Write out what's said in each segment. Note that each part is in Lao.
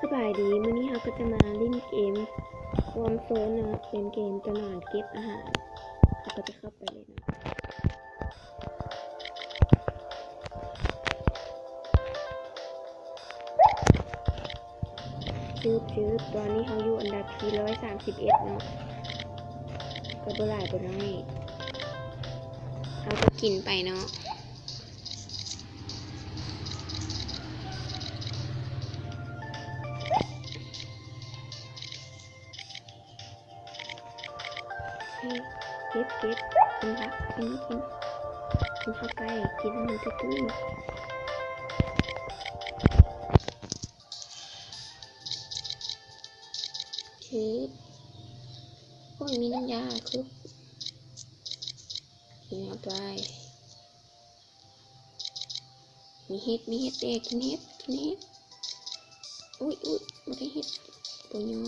ສະບາຍດີ ມື້ນີ້ເຮົາກໍຈະມາຫຼິ້ນເກມ Warm Zone ເນາະ ເປັນເກມຕົວໜອນເກັບອາຫານ ເຮົາກໍຈະເຂົ້າໄປເລີຍເນາະ ຊຶບ ຊຶບ ຕອນນີ້ເຮົາຢູ່ອັນດັບທີຮ້ອຍສາມສິບເອັດເນາະ ກໍບໍ່ຫຼາຍບໍ່ໜ້ອຍ ເຮົາກໍກິນໄປເນາະ. ເກັບ ເກັບ ກິນຜັກ ກິນ ກິນ ກິນເຂົ້າໄປ ກິນໃຫ້ມັນຕຸ້ຍໆ ຄື ໂອ້ຍ ມີນ້ຳຢາ ຄື ກິນເຂົ້າໄປ. ມີເຫັດ ມີເຫັດເດ້ ກິນເຫັດ ກິນເຫັດ ອຸ້ຍ ອຸ້ຍ ບໍ່ໄດ້ເຫັດ ບໍ່ຍອມ ມ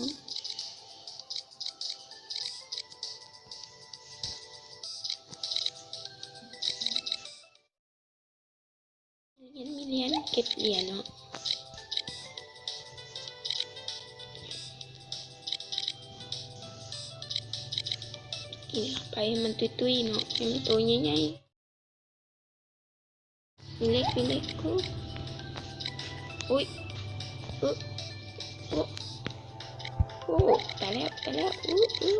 ີຫຼຽນ ມີຫຼຽນ ເກັບຫຼຽນເນາະ ກິນເຂົ້າໄປໃຫ້ມັນຕຸ້ຍໆເນາະ ໃຫ້ມັນໂຕໃຫຍ່ໆ. ມີເຫຼັກ ມີເຫຼັກ ໂອ້ ອຸ້ຍ ອຶ ໂອ້ ໂອ້ ຕາຍແລ້ວ ຕາຍແລ້ວ ອຶ ອຶ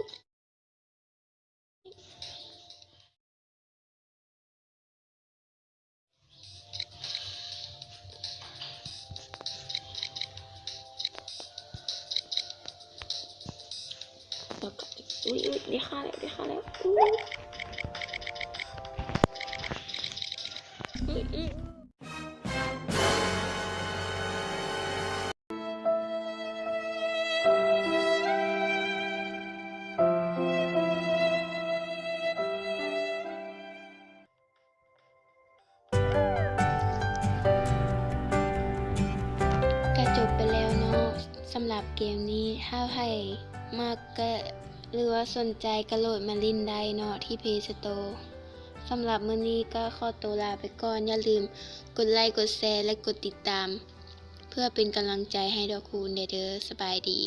ອຸ້ຍ ອຸ້ຍ ໄດ້ຂ້າແລ້ວ ໄດ້ຂ້າແລ້ວ ອຸ້ຍ ອຸ້ຍ ອຸ້ຍ. ກະຈົບໄປແລ້ວເນາະ ສຳລັບເກມນີ້ ຖ້າໃຜມັກກະ ຫຼືວ່າສົນໃຈກະໂຫຼດມາຫຼິ້ນໄດ້ເນາະ ທີ່ Play Store. ສຳລັບມື້ນີ້ກໍຂໍໂຕລາໄປກ່ອນ ຢ່າລືມກົດໄລ ກົດແຊ ແລະ ກົດຕິດຕາມ ເພື່ອເປັນກຳລັງໃຈໃຫ້ດອກຄູນແດ່ເດີ. ສະບາຍດີ.